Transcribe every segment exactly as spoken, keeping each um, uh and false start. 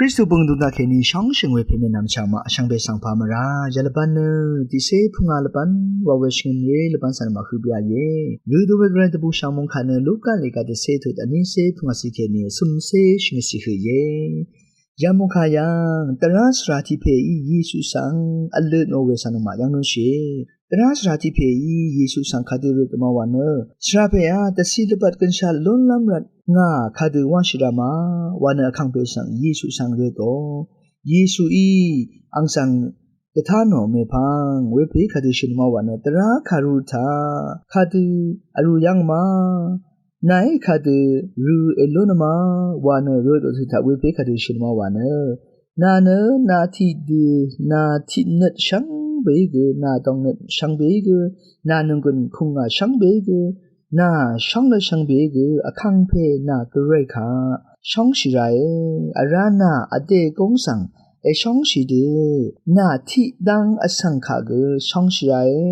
Kristu bø̀ng dvng taq kèní shóngshø̀ng we pèmè nvmchv̀ng maq shvngbe svng pà mvrá yalvbán nø dìcé pvngà lvbán wa we shvngøm ye lvbán svng maq hø bya ye. Rø dø we gvray dvbù shv̀ng mungkà nø Luka lèga dìcé tut vnícé pvngà cì kèní cø̀mcé shvngøt cì hø ye. Yamungkà yv̀ng dvrá svra tiq pè í Yesu svng vløt nò we svng maq yv̀ng nø shì. Dvrá svra tiq pè í Yesu svng kadø rø dvma wa nø svra pè a dvcì lvbat gønshaq lúnlv́m rvt ngà kadø wáshì rá ma wa nø vkàngpè svng Yesu svng rø dø. Yesu í àng svng dvtá nò mèpvng we pè kadø shø̀n ma wa nø dvrá kàru taq kadø vrū yv̀ng ma. Nàí kadø rø èlú nvma wa nø rø dø tø taq we pè kadø shø̀n ma wa nø nà nø nà tiqdø nà tiqnøt shvngbe gø nà dòngnøt shvngbe gø nà nònggùn kùngà shvngbe gø nà shóngnøt shvngbe gø vkàngpè nà gvray kaq shóngshì rá e. Vrá nà vdè gúng svng èshóngshì dø nà tiqdv́ng vsvng kaq gø shóngshì rá e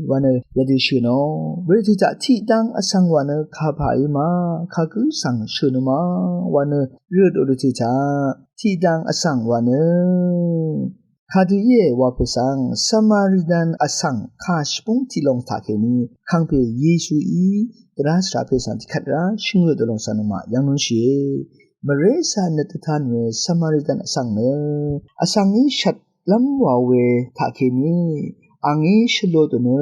wa nø yadø shø̀n ò. Wervt tø taq tiqdv́ng vsvng wa nø kapà í ma kagǿ svng shø̀n ò ma wa nø rø dø tø taq tiqdv́ng vsvng wa nø kadø íe wa pè svng Samaritan vsvng kà shvbúng tiq long taq kèní vkàngpè Yesu í dvrá svra pè svng tiqkvt rá shvngø dø long svng nø maq yv̀ng nø shì. Mvré cà nøt dvtán we Samaritan vsvng nø vsvng í shvtlv́m wa we taq kèní àngí shvlo dø nø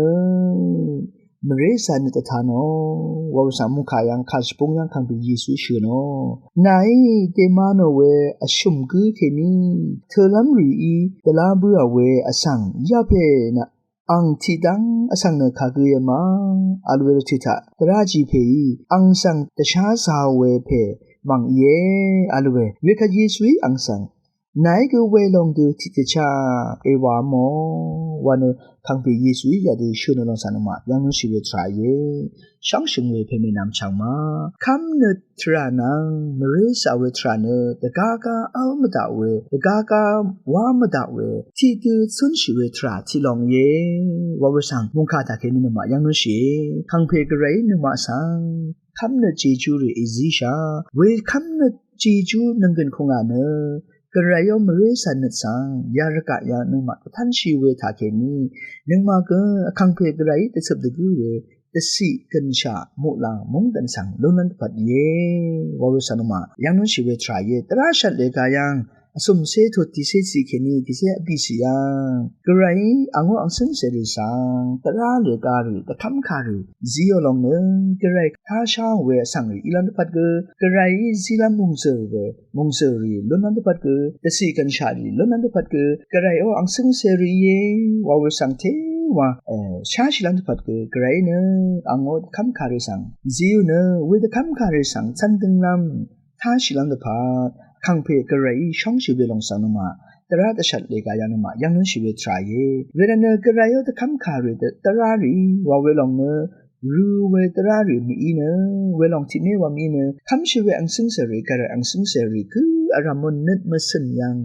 mvré cà nøt dvtán ò wa we svng mungkà yv̀ng kà shvbúng yv̀ng vkàngpè Yesu shø̀n ò. Nàí dèma nò we vshø̀m gǿ kèní tølv́m rì í dvlá bǿà we vsvng yapè nà àng tiqdv́ng vsvng nø kagǿ ye ma vl we rvt tø taq dvrá jì pè í àng svng dvshá zà we pè mv̀ng íe vl we. Wekvt Yesu í àng svng nàí gø welòng dø tiqdvchá èwà mò wa nø vkàngpè Yesu í yadø shø̀n ò long svng nø maq yv̀ng nø shì we tvrà íe. Shóngshø̀ng we pèmè nvmchv̀ng ma kv́mnøt tvrà nvng mvré cà we tvrà nø dvgágá v́l mvdaq we dvgágá wá mvdaq we tiqdø cúnshì we tvrà tiq long íe wa we svng mungkà taq kèní nø maq yv̀ng nø shì. Vkàngpè gvray í nøngmaq svng kv́mnøt jejú rì èzíshà we kv́mnøt jejú nònggùn kùngà nø gvray ó mvré cà nøt svng yarvgaq yv̀ng nøngmaq dvtánshì we taq kèní nøngmaq gø vkàngpè gvray í dvcøp dvgǿ we dvciq gønshaq muqlàng mungdàn svng lúnlv́m dvpvt íe wa we svng nø maq yv̀ng nø shì we tvrà íe. Dvrá shvt lèga yv̀ng vcø̀mcé tut tiqcé cì kèní tiqcé vbìcì yv̀ng gvray í àng ó àng cǿngcè rì svng dvrá lèga rì dvkv́mkà rì zíò long nø gvray kashá we vsvng rì ílv́m dvpvt gø gvray í zílv́m mòngzø̀l we mòngzø̀l rì lúnlv́m dvpvt gø dvciq gønshaq rì lúnlv́m dvpvt gø gvray ó àng cǿngcè rì íe wa we svng téwa e sháshìlv́m dvpvt gø gvray í nø àng ó dvkv́mkà rì svng zíò nø we dvkv́mkà rì svng cv́n dønglv́m táshìlv́m dvpvt vkàngpè gvray í shóngshì we long svng nø maq dvrá dvshvt lèga yv̀ng nø maq yv̀ng nø shì we tvrà íe. Wervt nø gvray ó dvkv́mkà rì dvrá rì wa we long nø rø we dvrá rì mv-í nø welòng tiq mé wa mv-í nø kv́mshì we àng cǿngcè rì gvray àng cǿngcè rì gø vrv̀m mò nøt mvcø̀n yv̀ng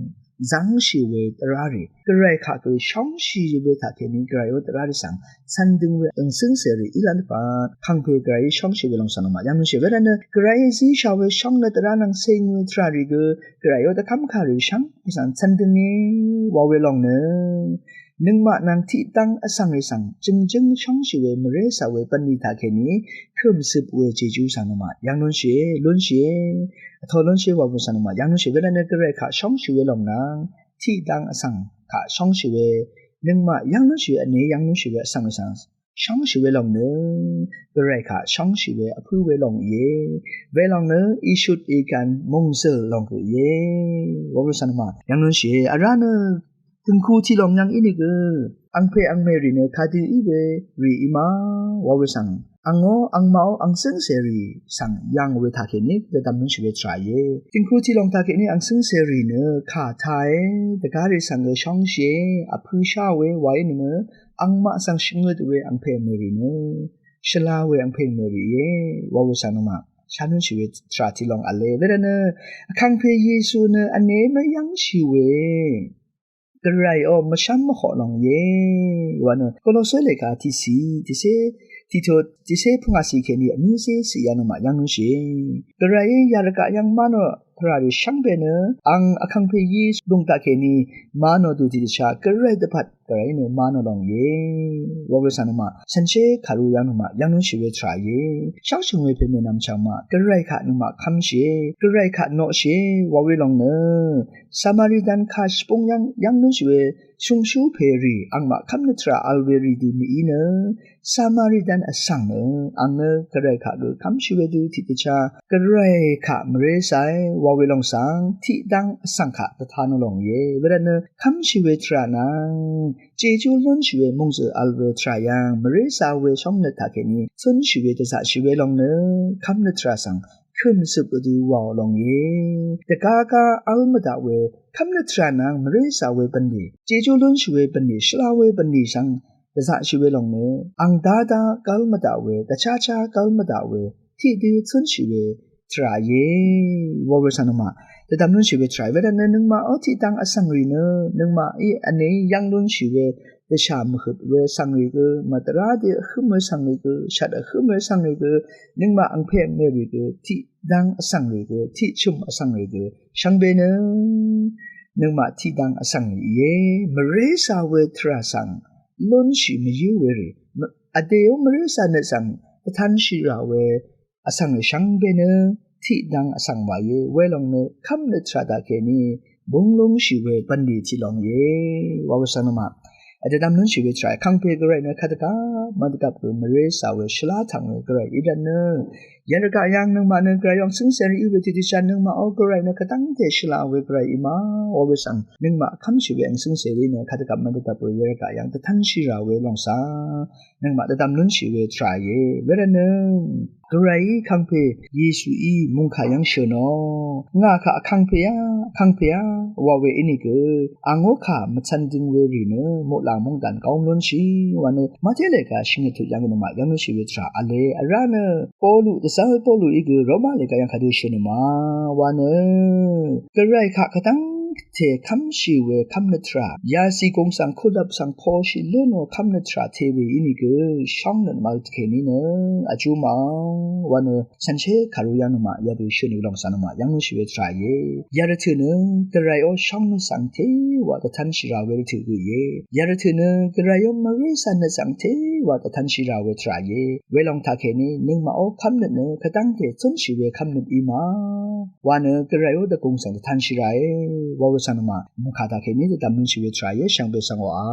zv́ngshì we dvrá rì gvray kaq gø shóngshì we taq kèní gvray ó dvrá rì svng cv́n døng we àng cǿngcè rì ílv́m dvpvt vkàngpè gvray í shóngshì we long svng nø maq yv̀ng nø shì. Wervt nø gvray í zíshà we shóng nø dvrá nvng ceng we tvrà rì gø gvray ó dvkv́mkà rì shvngbe svng cv́n døng íe wa we long nø nøngmaq nvng tiqdv́ng vsvng rì svng jø̀ngjǿng shóngshì we mvré cà we bv̀nlì taq kèní kø̀m cøp we jejú svng nø maq yv̀ng lúnshìe lúnshìe vtō lúnshìe wa we svng nø maq yv̀ng lúnshìe. Wervt nø gvray kaq shóngshì we lòng nvng tiqdv́ng vsvng kaq shóngshì we nøngmaq yv̀ng lúnshì we vnē yv̀ng lúnshì we vsvng rì svng shóngshì we lòng nø gvray kaq shóngshì we vpǿ we lòng íe. Welòng nø ìshut ìgv̀n mòngzø̀l lòng gø íe wa we svng nø maq yv̀ng lúnshìe. Vrá nø dø̀ngku tiq lòng yv̀ng ínìgø angpè angmè rì nø kadø í we rì í ma wa we svng àng ó angmaq ó àng cǿngcè rì svng yv̀ng we taq kèní dvdv̀m lúnshì we tvrà íe. Dø̀ngku tiq lòng taq kèní àng cǿngcè rì nø kà tāe dvgá rì svng gø shóngshìe vpø̄shá we wa í nø angmaq svng shvngøt we angpè angmè rì nø shvla we angpè angmè rì íe wa we svng nø maq shá lúnshì we tvrà tiq lòng v̄le. Wervt nø vkàngpè Yesu nø vnē mvyv́ngshì we gvray ó mvshv́m mvhoq lòng íe wa nø Kolose lèga tiqcì tiqcé tiqtut tiqcé pvngàcì kèní vnícé cì yv̀ng nø maq yv̀ng lúnshìe. Gvray í yarvgaq yv̀ng má nø tvrà rì shvngbe nø ang vkàngpè Yesu lùng taqkèní mvnò dø tiqdvchá gvray dvpvt gvray nø mvnò lòng íe. Wa we svng nøngmaq shànshér kàru yv́ng nøngmaq yv́ng lúnshì we tvrà íe. Shv́ngshø̀ng we pè mènvm chv̀ngmaq gvray kaq nøngmaq kv́mshìe, gvray kaq noqshìe. Wa we lòng nø Samaritan kà shvbung yv́ng yv́ng lúnshì we shúngshú pè rì angmaq kv́mnøt tvrà vl we rì dø mìí nø Samaritan vsvng nø ang nø gvray kaq gø kv́mshì wedø tiqdvchá gvray kaq mvré sàe. Wa we lòng svng tiqdvng vsvng kaq dvtanò lòng íe. Wervt nø kv́mshì we tvrà nvng jejú lúnshì we mungzø̀ vl we tvrà yv́ng mvré sà we shóngnøt taqkèní cúnshì we dvzaqshì we lòng nø kv́mnøt tvrà svng kø̀mzøp vdø wàò lòng íe. Dvgá gá v́l mvdaq we kv́mnøt tvrà nvng mvré sà we bv̀nlì, jejú lúnshì we bv̀nlì, shvla we bv̀nlì svng dvzaqshì we lòng nø ang dá dá gv́l mvdaq we, dvchá chá gv́l mvdaq we tiqdø cúnshì we tvrà íe. Wa we svng nøngmaq dvdvm lúnshì we tvrà íe. Wervt nø nøngmaqó tiqdvng vsvng rì nø nøngmaqí vnèí yv́ng lúnshì we dvshà mvhøt we vsvng rì gø, mvdvrá dø vhǿm we vsvng rì gø, shvt vhǿm we vsvng rì gø, nøngmaq angpè angmè rì gø, tiqdvng vsvng rì gø, tiqchø̀m vsvng rì gø shvngbe nø nøngmaq tiqdvng vsvng rì íe. Mvré sà we tvrà svng lúnshì mvyǿ we rì, vdèó mvré sà nøt svng dvtanshì rà we vsvng rì shvngbe nø tiqdvng vsvng wa íe. Welòng nø kv́mnøt tvrà taqkèní búng lúngshì we bv̀nlì tiq lòng íe. Wa we svng nøngmaq dvdvm lúnshì we tvrà vkàngpè gvray nø kadvgvp mvdvgvp gø mvré sà we shvlá tv̀ng we gvray í rvt nø yarvgaq yv́ng nøngmaq nø gvray ang cǿngcèrì í we tiqdvchá nøngmaqó gvray nø kvdv́ngte shvla we gvray í ma. Wa we svng nøngmaq kv́mshì we ang cǿngcèrì nø kadvgvp mvdvgvp gø yarvgaq yv́ng dvtanshì rà we lòng svng nøngmaq dvdvm lúnshì we tvrà íe. Wervt nø gvrayí vkàngpè Yesuí mungkà yv́ng shø̀nò, ngà kaq vkàngpèá, vkàngpèá wa we ínìgø angó kà mvcvn døng we rì nø muqlàng mungdàn góng lúnshì wa nø Mate lèga shvngøt tuq yv́ng nøngmaq yv́ng lúnshì we tvrà v̄le. Vrá nø Polu, dvzv́r Poluí gø Roma lèga yv́ng kadø shø̀n nø ma wa nø gvray kaq kvdv́ngte kv́mshì we kv́mnøt tvrà yasi gùng svng kulvp svng poshì lúnò kv́mnøt tvrà te we ínìgø shóngnøt mvl dvkèní nø vjú màò wa nø shànshér kàru yv́ng nøngmaq yadø shø̀n nø lòng svng nøngmaq yv́ng lúnshì we tvrà íe. Yarvtø̀ nø gvrayó shóngnøt svng tewa dvtanshì rà we rvtø̀ gø íe. Yarvtø̀ nø gvrayó mvré sà nøt svng tewa dvtanshì rà we tvrà íe. Welòng taqkèní nøngmaqó kv́mnøt nø kvdv́ngte cúnshì we kv́mnøt í ma wa nø gvrayó dvgùng svng dvtanshì ràe. Wa we svng nøngmaq mungkà taqkèní dvdvm lúnshì we tvrà íe. Shvngbe svng wa a